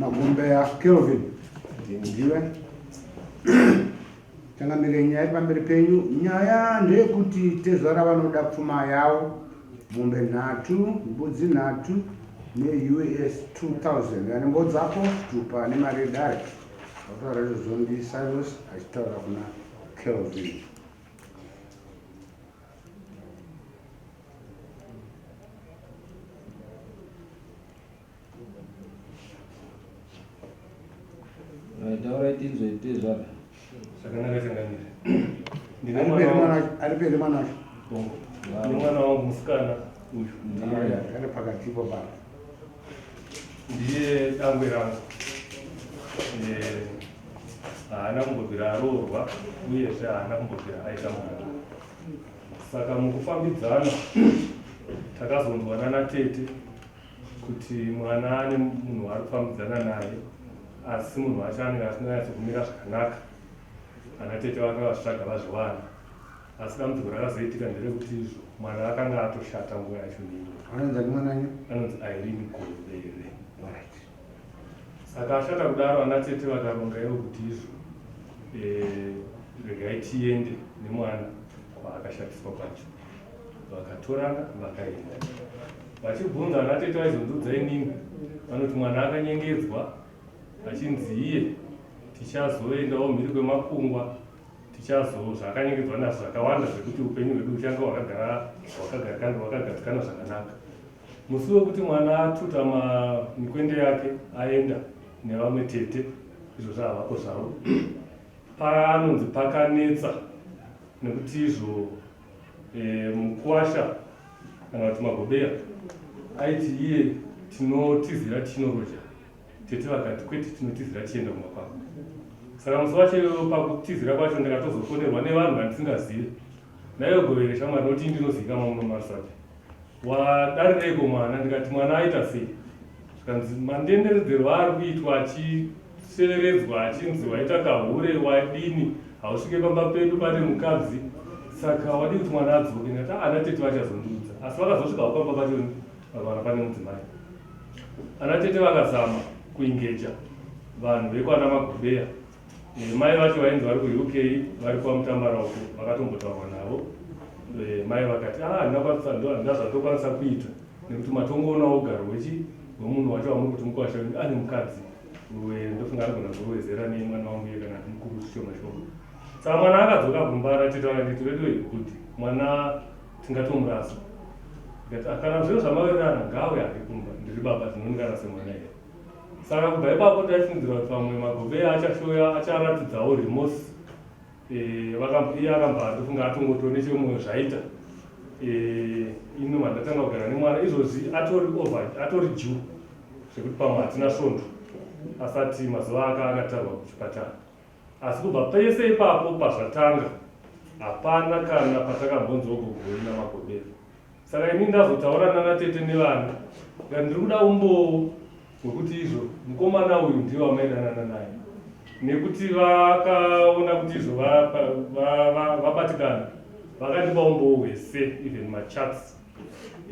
Magombeya Kelvin ndiwe changamire nyaya iri pamberi penyu. Nyaya ndeyekuti tezvara vanoda pfuma yavo mombe nhatu, mbudzi nhatu neUS 2000 yanembo dzako chitupa nemari yedare. Vakutaura izvozvo ndiSilos achitaura kuna Kelvin. Taurai tinzwe tezvara. Zvakanaka changamire. Ndine mwana wangu. Ari pere mwana wacho. Ndine mwana wangu musikana uyu. Ndiye ari pakati ipo baba. Ndiye dangwe rangu. Eh, haana kumbobvira aroorwa uyezve haana kumbobvira aita mwana. Saka mukufambidzana takazonzwana natete kuti mwana ane munhu waari kufambidzana naye asi munhu wacho anenge asina nyatso kumira zvakanaka. Ana tete vanga vazvitsvaga vazviwana asi dambudziko rakazoitika nderekuti izvo mwana akanga atoshata nguva yacho neiyo. Anonzi ani mwana wenyu? Anonzi Irene Govere. Alright. Saka ashata kudaro ana tete vakaronga ivo kuti izvo eh, regai tiende nemwana kwaakashatiswa kwacho. Vakatorana vakaenda. Vachibvunza ana tete vaizondiudza inini vanoti mwana akanyengedzwa achinzi iye tichazoendawo mhiri kwemakungwa tichazo zvaakanyengedzwa nazvo zvakawanda zvekuti upenyu hwedu huchange hwakagara hwakagadzikana hwakagadzikana zvakanaka. Musi wekuti mwana atuta mikwende yake aenda nevamwe tete izvo zvahavapo zvavo panonzi pakanetsa nekuti izvo e, mukwasha kana kuti magobeya aiti iye tinotizira tichinoroja tete vakati kwete tinotizira tichienda kumba kwako saka musi wacho pakutizira kwacho ndakatozofonerwa nevanhu vandisingazive naiyo govere shamwari noti ndinozivikanwa muno marusape Wadarireiko mwana? Ndikati mwana aita sei? Zvikanzi mandenderedzerwo aari kuitwa achiseveredzwa achinzi waita kahure wadini hausvike pamba pedu pane mukadzi saka wadii kuti mwana adzoke? Ndikati ah, ana tete vachazondiudza asi vakazosvikawo pamba pacho vakawana pane mudzimai. Ana tete vakazama kuingeja vanhu vekwana Magobeya Eh, mai vacho vainzi vari kuUK vari kwaMutambara uko vakatombotaurwa navo. Eh, mai vakati ah handina zvandokwanisa kuita nekuti matongoonawo ugaro hwechi hwemunhu wacho wamuri kuti mukwasha wenyu ane mukadzi ndofunga anogona kuwezera nemwana wangu iye kana mukuru zvishoma shoma. Saka mwana akadzoka kumba ratete vakanditi veduwe kuti mwana tingatomurasa. Ndikati ah, kana zviro zvamawirirana ngaauye hake kumba ndiri baba zvinondikarase mwana here. Saka kubva ipapo taifungidzira kuti pamwe Magobeya achashoya acharatidzawo remorse eh, iye akamba ndofunga atongoto nechemwoyo zvaita eh, ino mandatanga kugara nemwana izvozvi atori over atori due zvekuti pamwe hatina svondo asati mazuva aka akatarwa kuchipatara asi kubva pese ipapo pazvatanga hapana kana patakambonzwa gogoi namagobeya Saka ini ndazotaura nana tete nevana ndikati ndiri kuda umbowo hwekuti izvo mukomana uyu ndiye wamaidanana naye nekuti vakaona kuti izvo vabatikana vakandipa umbowo hwese even machats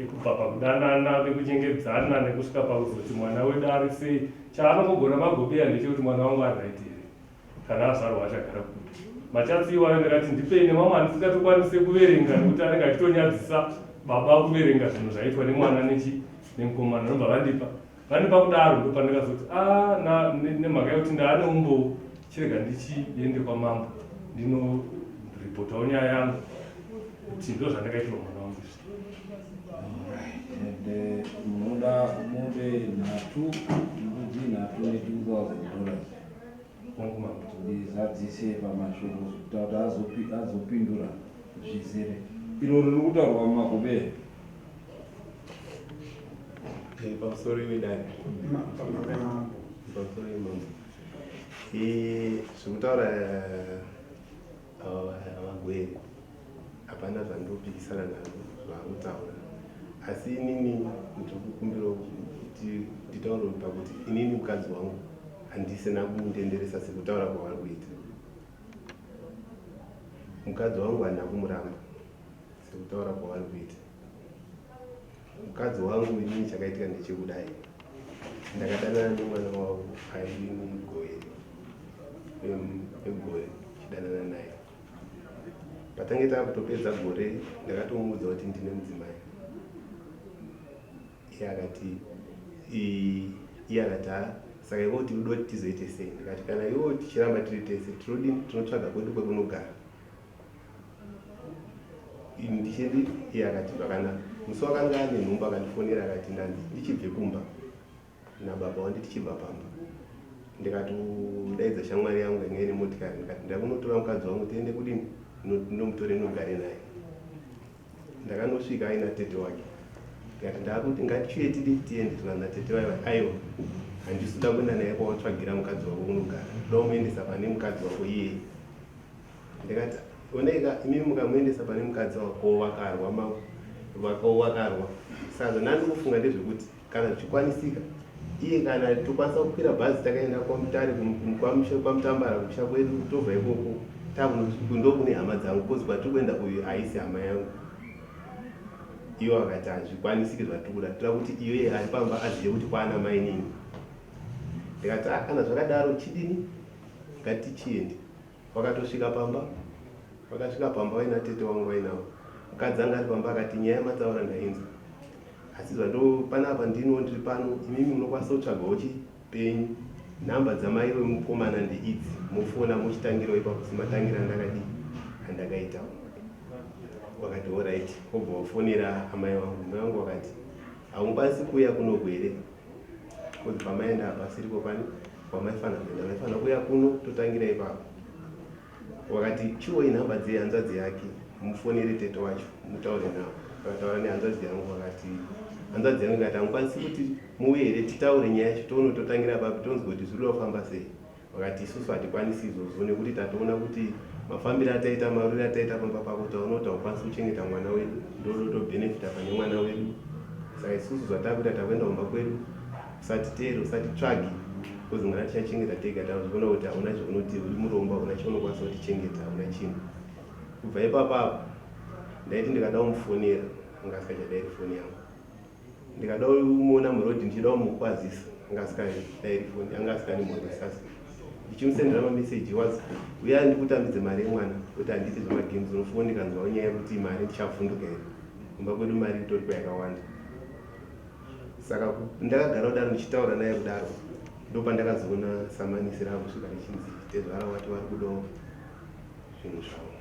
ekubva pakudanana nekunyengedzana nekusvika pakuzoti mwana wedu ari sei chaanongogona magobeya ndechekuti mwana wangu ari right here Kana azvarwa achagara kupi? Machatsi iwayo ndakati ndipei nemamwe andisingatokwanise kuverenga nekuti anenge achitonyadzisa baba kuverenga zvinhu zvaitwa nemwana nechi nemukomana ndobva vandipa vandipa kudaro ndopandakazoti a ah, nemhaka yekuti ndaane umbowo chirega ndichiende kwamambo ndinoripotawo nyaya yangu kuti ndo zvandakaitirwa mwana wangu izvi eh, munoda mombe nhatu mbudzi nhatu ne 2000 dollars Ndizadzise pamashoko zvekuta kuti azopindura zvizere. Iro riri kutaurwa mumagobe. Eh, pamusoro iwe dare. Pamusoro imambo. Eh, zvekutaura eh, vagwere hapana zvandopikisana nazvo zvaakutaura asi inini ndiri kukumbirawo kuti nditaure pakuti inini mukadzi wangu handisina kumutenderesa sekutaura kwavari kuita mukadzi wangu handina kumuramba sekutaura kwavari kuita mukadzi wangu inini chakaitika ndechekudai. Ndakadanana nemwana wavo aive negore egore chidanana naye. Patange takutopedza gore ndakatomuudza kuti ndine mudzimai. Iye akati iye akati ha saka iwe kuti uda kuti tizoite sei? Ndikati kana iwe tichiramba tiri tese tinodini tinotsvaga kwedu kwekunogara. Ndichindi iye akati zvakanaka. Musi wakanga ane nhumbu akandifonera akati ndanzi ndichibve kumba nababa wandi tichibva pamba ndikatodaidza shamwari yangu yanga ine motikari ndikati ndakunotora mukadzi wangu tiende kudini ndomutore ndogare naye ndakanosvika aina tete wake ndikati ndakuti ngatichiuye tidi tiende zvikanzi natete vaiva aiwa handisi kuda kuenda naye kwawatsvagira mukadzi wako kunogara ndoda kumuendesa pane mukadzi wako iyeye Ndikati onaika imimi mukamuendesa pane mukadzi wako wakarwa wako wakarwa saka zvandandi kufunga ndezvekuti kana zvichikwanisika iye kana tokwanisa kukwira bhazi takaenda kwamutare kwamutambara kumusha kwedu tobva ikoko ndokune hama dzangu kozi kwatiri kuenda uyu haisi hama yangu iwo akati hazvikwanisiki zvatiri kuda toda kuti iyoye ari pamba azive kuti kwaana mainini ndikati ah, kana zvakadaro chidini ngatichiende Vakatosvika pamba, vakasvika pamba vaina tete wangu vainavo. Mukadzi anga ari pamba akati nyaya yamataura ndainzwa. Asi zvando panapa ndino ndiri pano imimi munokwanisa kutsvagawo chipenyu nhamba dzamai vemukomana ndeidzi mofona mochitangirawo ipapo sematangira andakadii andakaitawo. Wakati horaiti wobva wafonera amai vangu. Amai vangu vakati haungwanisi kuuya kuno here Because pamaenda hapasiripo pani pamaifanira kuenda maifanira kuuya kuno totangira ipapo wakati chiwo inhamba dzehanzvadzi yake mufonere tete wacho mutaure navo akataura nehanzvadzi yangu vakati hanzvadzi yangu ikati hamukwanisi kuti muuye here titaure nyaya yacho toone totangira papi tonzwa kuti zviri kufamba sei Vakati isusu hatikwanisi izvozvo nekuti tatoona kuti mafambiro ataita maruriro ataita pamba pako taona kuti haukwanisi kuchengeta mwana wedu ndodo tobhenefita pane mwana wedu saka isusu zvatakuita takuenda kumba kwedu usatiteere usatitsvage bcause mwana tichachengeta tega tazviona kuti hauna zvaunoti uri murombo hauna chaunokwanisa kutichengeta hauna chinhu kubva ipapa apo ndaiti ndikada kumufonera anga asikachadairi foni yangu ndikada kumuona muroad ndichida kumukwazisa anga asikadairi foni anga asikandimhoresa ndichimusendera mameseji was uya ndikutambidze mari yemwana kuti handiti zvemagames unofuwo ndikanzwawo nyaya yekuti mari ndichavhunduka here kumba kwedu mari itoriko yakawanda saka ndakagara kudaro ndichitaura naye kudaro ndopandakazoona samanisi raakusvika richinzi tezvara wati vari kudawo zvinhu zvavo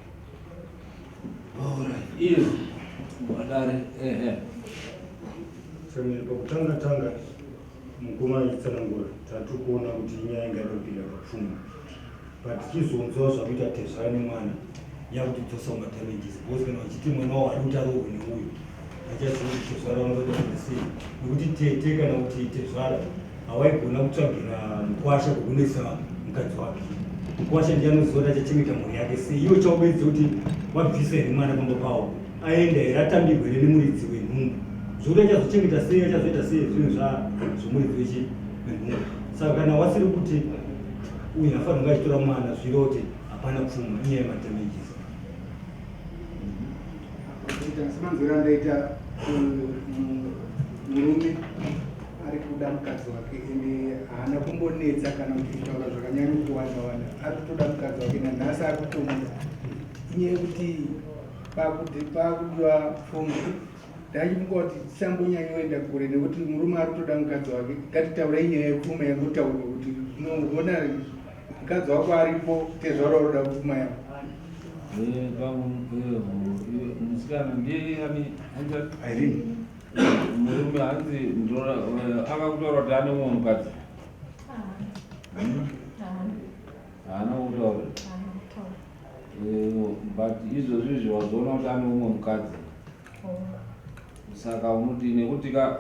Iyo wadare ehe. Samiri pakutanga tanga mukoma achitsanangura tatiri kuona kuti inyaya ingada kupinda papfuma but tichizonzwa zvakuita tezvara nemwana yakutidzosa mumadamages because kana vachiti mwana wavo ari kuti arohwe neuyu achaziva kuti tezvara vanoda kuita sei nekuti tete kana kuti tezvara hawaigona kutsvagira mukwasha kukunetsa mukadzi wake mukwasha ndiye anoziva kuti achachengeta mhuri yake sei iwe chaubedze kuti wabvisa here mwana pamba pawo aenda here atambirwe here nemuridzi wenhumbu zvokuti achazochengeta sei achazoita sei zvinhu zvomuridzi wechi wenhumbu saka kana wasiri kuti uyu afanira kunge achitora mwana zvireva kuti hapana pfuma inyaya yemadamages Semanzwiro andaita murume ari kuda mukadzi wake ende haana kumbonetsa kana kuti kutaura zvakanyanya kuwanda wanda ari kutoda mukadzi wake nanhasi ari kutomuda inyaya yekuti pakudiwa pfuma ndachifunga kuti tisambonyanyoenda kure nekuti murume ari kutoda mukadzi wake ngatitaurei nyaya yepfuma yangotaurwa kuti zvinoona mukadzi wako aripo tezvaro unoda pfuma yako eh, eh, musikana ndiye ani Irene murume hanzi eh, akakutaura kuti ane mumwe mukadzi hmm? haana kutaura but izvozvi izvi wazoona kuti ane mumwe mukadzi saka unoti nekuti ka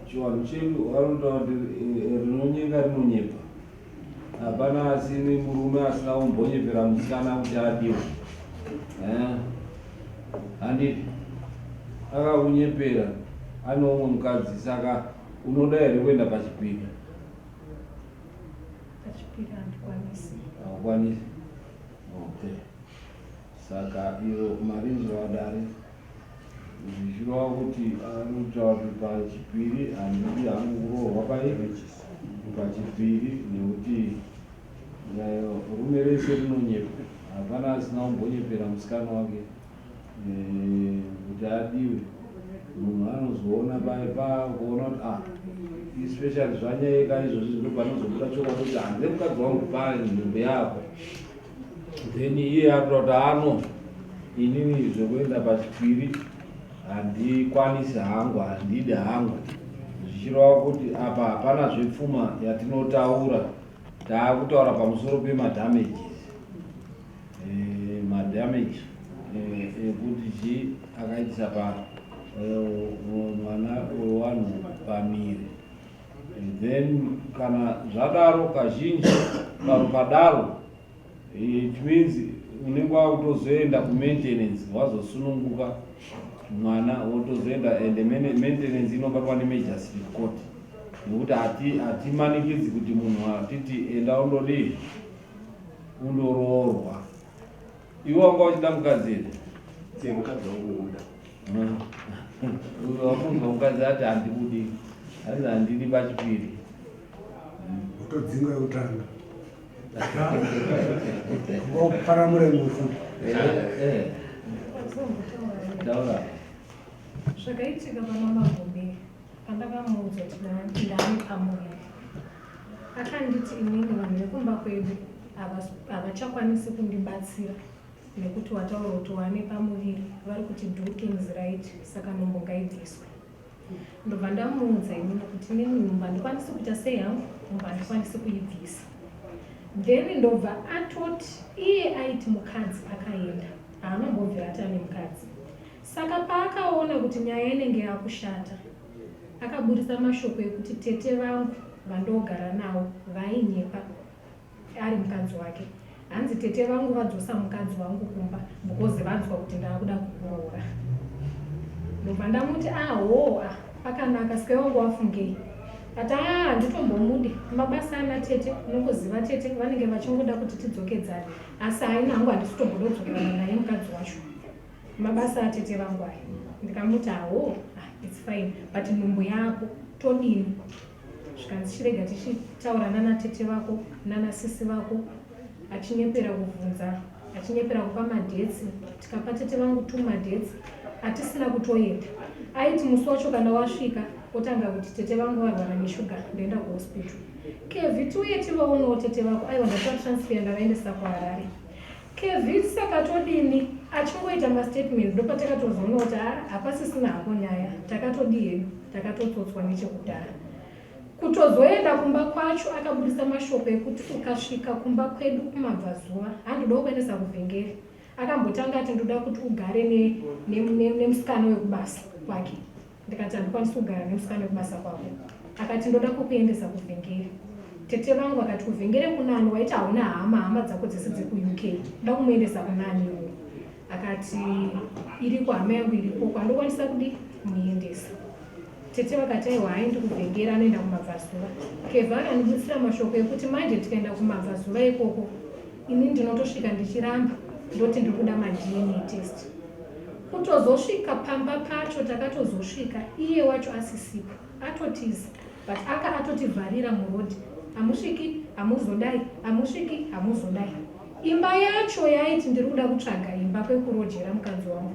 chivanhu chedu vanotaura kuti eh, rinonyenga rinonyepa hapana asini murume asina kumbonyepera musikana kuti adiwe eh? handiti akakunyepera ane umwe mukadzi saka unoda here kuenda pachipiri pachipiri handikwanisi haukwanisi okay saka iyo marinzwa dare. Zvichireva kuti anotaura kuti pachipiri handidi hangu kuroorwa pai pachipiri nekuti rume rese rinonyepa hapana asina kumbonyepera musikana wake eh, kuti adiwe munhu anozoona paye pakuona kuti ah especially zvanyayeka izvozvi zvino panozobuda chokwadi kuti hanze mukadzi wangu panhumbu yako then iye atoda kuti ano inini zvekuenda pachipiri handikwanisi hangu handidi hangu zvichireva kuti apa hapana zvepfuma yatinotaura taakutaura pamusoro pemadamages eh, madamage eh, ekuti eh, chii akaitisa pa eh, mwana wewanhu pamiri then kana zvadaro kazhinji padaro it means unenge wakutozoenda kumaintenance wazosununguka mwana wotozoenda and maintenance inobatwa nemagistrate court nekuti hatimanikidzi kuti munhu atiti enda undodii undoroorwa Iwe wanga uchida mukadzi here? Ee, mukadzi wangu ndomuda. Wakunzwa mukadzi ati handikudi, hanzi handidi pachipiri. Utodzinga yekutanga. Paramure mufu. Eh, eh. Taura. Zvakaitika pamama Gombe pandakamuudza kuti ndane pamuviri akanditi inini vanhu vekumba kwedu havachakwanisi kundibatsira nekuti wataura kuti wane pamuviri vari kuti do things right saka nhumbu ngaibviswe ndobva ndamuudza inini kuti inini nhumbu handikwanisi kuita sei hangu nhumbu handikwanisi kuibvisa then ndobva atoti iye aiti mukadzi akaenda haanombobvira ati ane mukadzi Saka paakaona kuti nyaya inenge yakushata, akaburitsa mashoko ekuti tete vangu vandogara navo vainyepa ari mukadzi wake. Hanzi tete vangu vadzosa mukadzi wangu kumba because vanzwa kuti ndaakuda kukuroora. Ndobva ndamuti ahoo ah, pakanaka sika wangu wafungei? But aa handitombomude mabasa ana tete unongoziva tete vanenge vachingoda kuti tidzokedzane asi haina hangu handisi kutomboda kudzokerana naye mukadzi wacho. Mabasa atete vangu aya ndikamuti hawo ah, its fine but nhumbu yako todini zvikanzi chirega tichitaura nana tete vako nana sisi vako achinyepera kuvhunza achinyepera kupa madetsi tikapa tete vangu two madetsi atisina kutoenda aiti musi wacho kana wasvika otanga kuti tete vangu varwara neshuga ndoenda kuhospital kevi tiuye tivaonewo tete vako aiwa ndatora transfer ndavaendesa kuharare Kevin saka todini achingoita mastatements ndopatakatozoona kuti haa hapasisina hapo nyaya takatodii hedu takatotsotswa nechekudhara. Kutozoenda kumba kwacho akabudisa mashoko ekuti ukasvika kumba kwedu kumabvazuva handoda kuendesa kuvhengeri. Akambotanga ati ndoda kuti ugare nemusikana ne, ne, wekubasa kwake. Ndikati handikwanisi kugara nemusikana wekubasa kwako. Akati ndoda kukuendesa kuvhengere. Tete vangu vakati kuvhengere kunani waiti hauna hama hama dzako dzese dzekuUK. Ndoda kumuendesa kunani iwo. Akati iriko hama yangu iriko kwandokwanisa kudi kumuendesa. Tete vakati aiwa haendi kuvhengere anoenda kumabvazuva. Kevha akandibutsira mashoko ekuti manje tikaenda kumabvazuva ikoko ini ndinotosvika ndichiramba ndoti ndiri kuda maDNA test. Kutozosvika pamba pacho takatozosvika iye wacho asisipo atotiza but aka atotivharira muroad hamusviki hamuzodai hamusviki hamuzodai. Imba yacho yaaiti ndiri kuda kutsvaga imba kwekurojera mukadzi wangu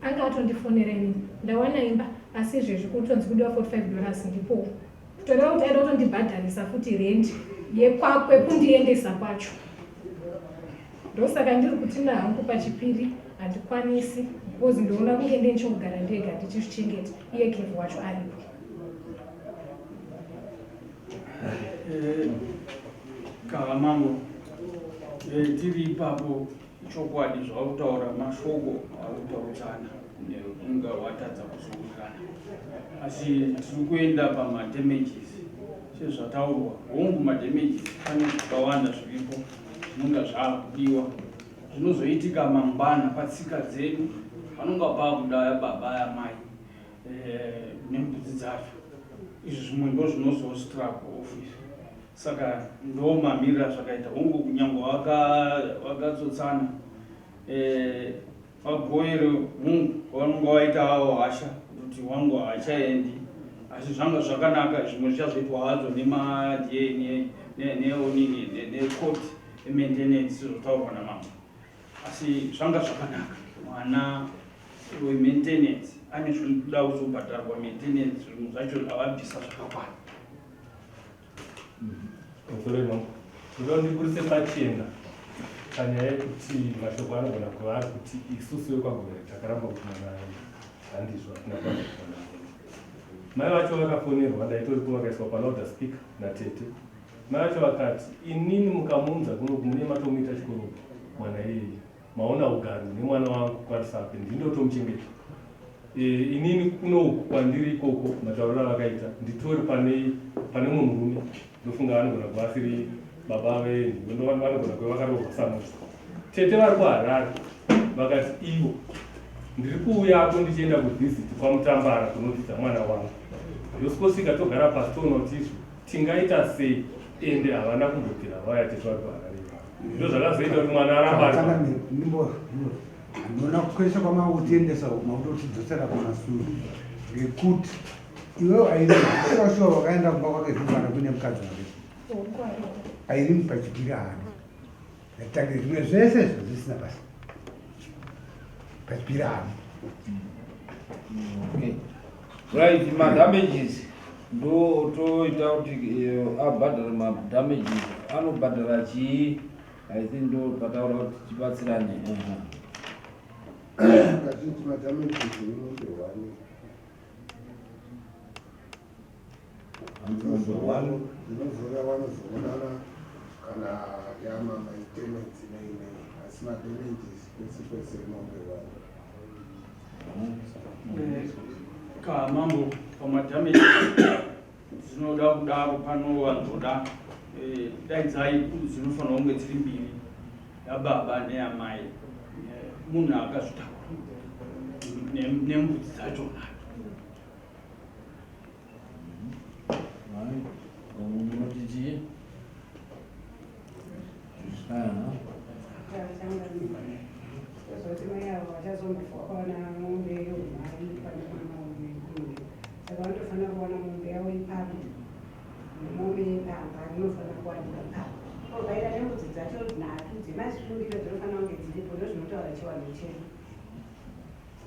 anga atondifonera inini ndawana imba asi izvezvi kutonzi kudiwa 45 dollars ndipowo kutoreva kuti aida kutondibhadharisa futi rent yekwekundiendesa kwacho. Ndosaka ndiri kuti hangu pachipiri handikwanisi because ndoona kunge ndenichongogara ndega ndichizvichengeta iye Kev wacho aripo. Eh, kava mambo eh, tiri ipapo chokwadi zvautaura mashoko akutaudzana nekunga watadza kuzowirirana asi tiri kuenda pamadamages sezvataurwa hongu madamages pane zvakawanda zviripo zvinonga zvaakudiwa zvinozoitika mangwana patsika dzedu panonga paakuda baba yamai eh, nembudzi dzacho izvi zvimwe ndo zvinozostrap office saka ndo mamirira zvakaita hongu kunyange wakatsotsana eh, Vagoere hungu vanonga vaita havo hasha kuti wangu haachaendi asi zvanga zvakanaka zvimwe zvichazoitwa hazvo nemaDNA neonini necourt maintenance zvotaurwa namambo asi zvanga zvakanaka mwana wemaintenance ane zvinoda kuzobhadharwa maintenance zvinhu zvacho avabvisa zvakakwana. Pamusoro mambo, ndoda ndiburitse pachena panyaya yekuti mashoko anogona kuva ari kuti isusu vekwaGovere takaramba kuti mwana aende. Handizvo, hatina kuramba kuti mwana aende. Mai vacho vakafonerwa, ndaitoripo vakaiswa palouder speaker natete. Mai vacho vakati, inini mukamuunza kuno mune matomuita chikorobho mwana iyeye. Maona ugari hune mwana wangu kwaRusape, ndini ndotomuchengeta. E, inini kuno uku kwandiri ikoko matauriro avakaita nditori pane pane mumwe murume ndofunga anogona kuva asiri baba venhu vanogona kuva vakaroorwa samuti tete vari kuharare vakati ivo ndiri kuuyako ndichienda kuvisit kwamutambara kunodzidza mwana wangu ndosvikosvika togara pasi toona kuti izvo tingaita sei ende havana kumbobvira vauya tete vari kuharare ndozvakazoita kuti mwana aramba Ndinoona kwese kwamautiendesa uku makutotidzosera kumasure ngekuti iwewe Irene shuwa shuwa wakaenda kumba kwake zvivana kuine mukadzi wake Irene pachipiri haadi ndatange zvimwe zvese izvo zvisina basa pachipiri haadi Okay. Right, madamages ndo toita kuti eh, abhadhare madamages anobhadhara chii I think ndo pataura kuti tibatsirane. Kazhinji madamages imombe one. Dzinozouya vanozoonana kana yama maintenance nei nei asi madamages kwese kwese imombe one. Eh, ka mambo pamadamages Dzinoda kudaro panowanzoda eh, daidzai dzinofanira kunge dziri mbiri yababa neyamai eh, munhu akazvitakura nembudzi dzachona. Munoti chii? Kuzoti mai avo vachazombofa vakawana mombe yeumhari pane mwana uyu yekunge saka vanotofanira kuwana mombe yavo ipapo nemombe yepamba inofanira kuwanikwa ipapo kovaira nembudzi dzacho nhatu dzemasungiro dzinofanira kunge dziripo ndozvinotaura chiwanhu chedu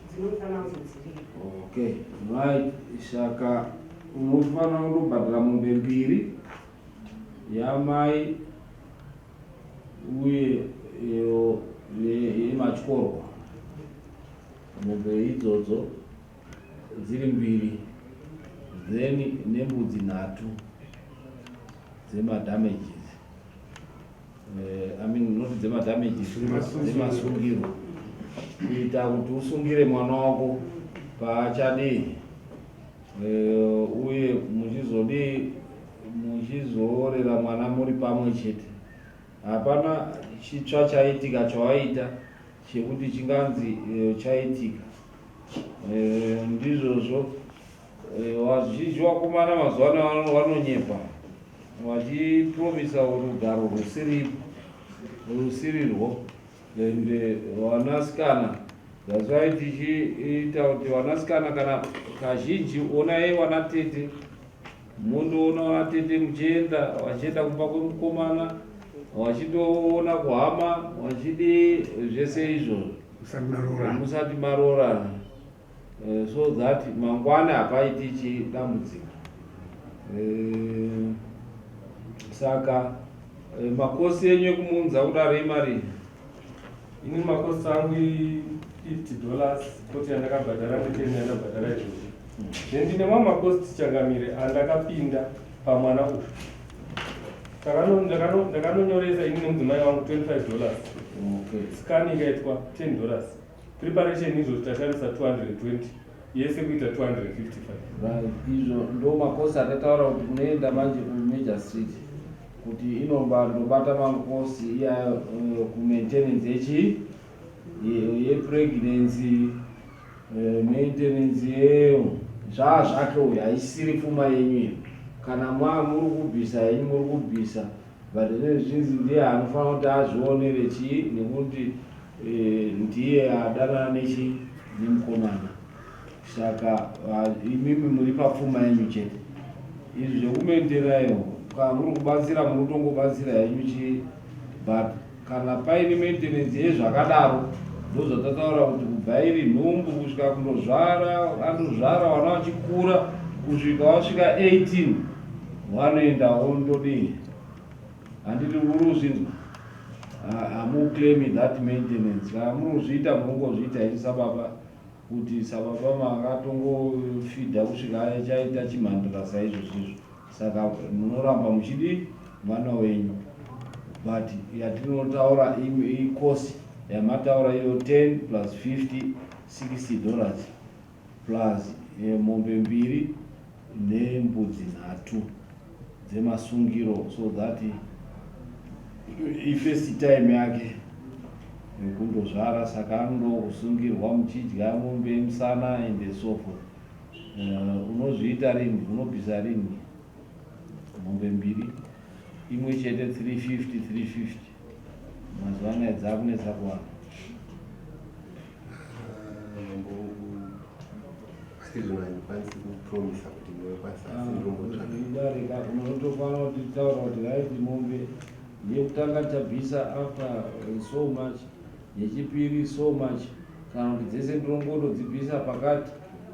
dzinofanira kunge dziripo. Okay, right. Saka unofanira kundobhadhara mombe mbiri yamai uye iyo yematyorwa mombe idzodzo dziri mbiri then nembudzi nhatu dzemadamages eh, I mean not dzemadamages dzemasungiro kuita kuti usungire mwana wako paachadii Eh, uye muchizodii muchizorera mwana muri pamwe chete hapana chitsva chaitika chawaita chekuti chinganzi eh, chaitika eh, ndizvozvo vazhinji vakomana mazuva ano vanonyepa vachipromisa rugaro rusiripo rusirirwo And vanasikana that's why tichiita kuti vanasikana kana kazhinji onai vanatete mondoona vanatete muchienda vachienda kumba kwemukomana vachindoona kuhama vachidii zvese izvozvo musati maroorana eh, so that mangwana hapaiti chidambudziko eh, saka eh, makosi enyu ekumuunza kudaro imarii ini makosi angu 50 dollars koti yandakabhadhara ndeteni yandabhadhara izvozvi then ndine mamwe makosti changamire andakapinda pamwana uyu ndakanonyoresa ini nemudzimai wangu 25 dollars scan ikaitwa 10 dollars Preparation izvo tashandisa 220 yese kuita 255. Right, izvo ndo makosi atataura kuti unoenda manje kumajor street kuti inomba ndobata makosi iya uh, kumaintenance yechi yepregnancy uh, maintenance yeyo zvaa zvake uyu haisiri pfuma yenyu iyo kana mwa muri kubvisa henyu muri kubvisa but zvinzi ndiye anofanira kuti azvionere chii nekuti. Eh, ndiye adanana nechi nemukomana saka imimi muri papfuma yenyu chete izvi zvekumenterayo kana muri kubatsira muri kutongobatsira henyu chi but kana paine maintenance yezvakadaro ndozvatataura kuti kubva iri nhumbu kusvika kundozvara andozvara vana vachikura kusvika wasvika 18 vanoenda wondodii Handiti uri kuzvinzwa? Hamuclaimi that maintenance. Kana muri kuzviita munongozviita henyu sababa kuti sababa makatongofidha kusvika achaita chimhandira saizvozvizvo. Saka munoramba muchidii mwana wenyu. But yatinotaura ikosi yamataura iyo 10 plus 50 60 dollars plus eh, mombe mbiri nembudzi nhatu dzemasungiro so that ifirst time yake yekundozvara saka anoda kusungirwa muchidya mombe yemusana and so forth eh, unozviita rini unobvisa rini mombe mbiri imwe chete 350 350 mazuva anaya dzakunetsa kuwana Asi zvino handikwanisi kupromisa kuti ndinokwanisa asi ndinongotsvaga. Idarika unotokwana kuti taura kuti right mombe yekutanga tichabvisa after so much yechipiri so much kana kuti dzese ndinongotodzibvisa pakati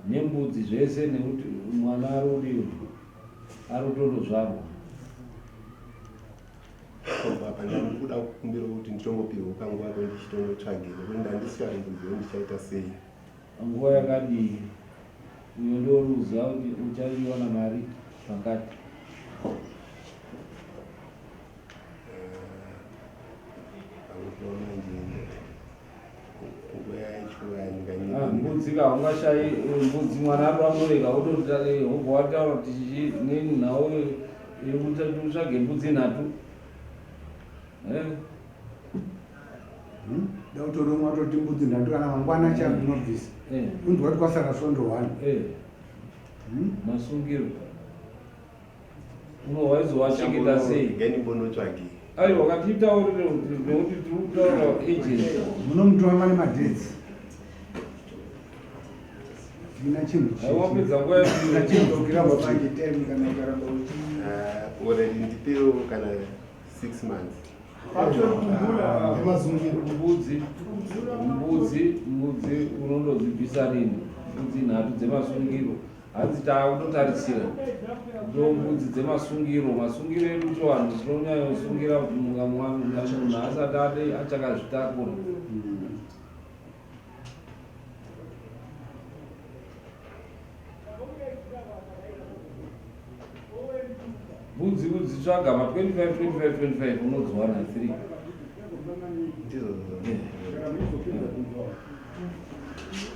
nembudzi zvese nekuti mwana ari kudiwa ari kutondozvarwa. Kubva apa ndandikuda kukumbira kuti nditongopihwa kanguva ko ndichitongotsvage nekuti ndandisichatomboziva ndichaita sei. Nguva yakadii? Uyo ndiwo uri kuziva kuti uchaiwana mari pakati. Ah, mbudzi ka ungashayi mbudzi mwana ari wamurega wototi wobva wataura kuti chichi nenhau yekuti utsvage mbudzi nhatu eh? Hmm? Dautoromwa toti mbudzi nhatu kana mangwana chakunobvisa eh. unzwa kuti kwasara svondo one eh. hmm? Masungiro unowaizowachengeta sei? Ngenimbonotsvage. Aiwa katitaurire kuti nekuti tiri kutaura agent. Munomutora mane madates. Tina chinhu. Wapedza nguva Tina chinhu chokiramba manje time kana ukaramba uchi. Ah, already ndipewo kana 6 months. Mbudzi, mbudzi, mbudzi unondodzibvisa rini? Mbudzi nhatu dzemasungiro. Hanzi taakutotarisira ndo mbudzi dzemasungiro masungiro edu chivanhu tinonyanyosungira munhu asati ade achakazvitakura mbudzi kudzitsvaga ma 25 25 25 unodziwana 3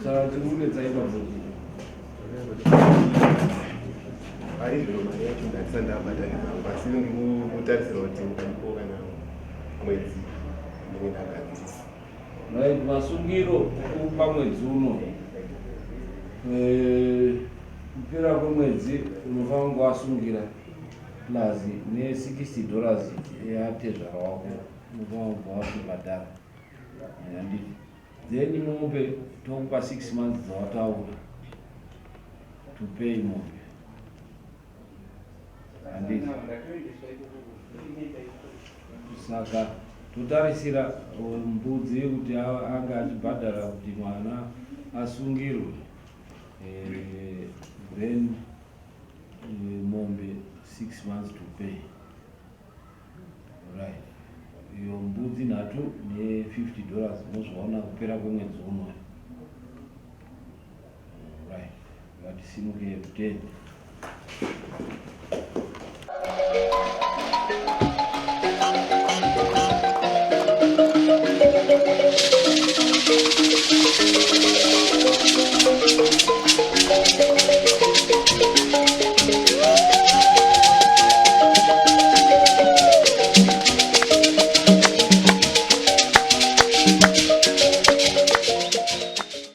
Saka tikunetsa ipapo. Pari zvino mari yacho ndandisati ndabatanidza asi ndikutarisira kuti mukandipo kana mwedzi ndinenge ndagadzirisa. Right, masungiro kupa mwedzi uno eh, kupera kwemwedzi unofanira kunge wasungira plus ne 60 dollars yatezvara wako unofanira kubva watobhadhara handiti then mombe tokupa 6 months dzawataura to pay mombe handiti saka totarisira uh, mbudzi yekuti ange achibhadhara kuti mwana asungirwe eh, then eh, mombe 6 months to pay Right. Iyo mbudzi nhatu ne 50 dollars mozviona kupera kwemwedzi uno. Right. Ngatisimuke kutende.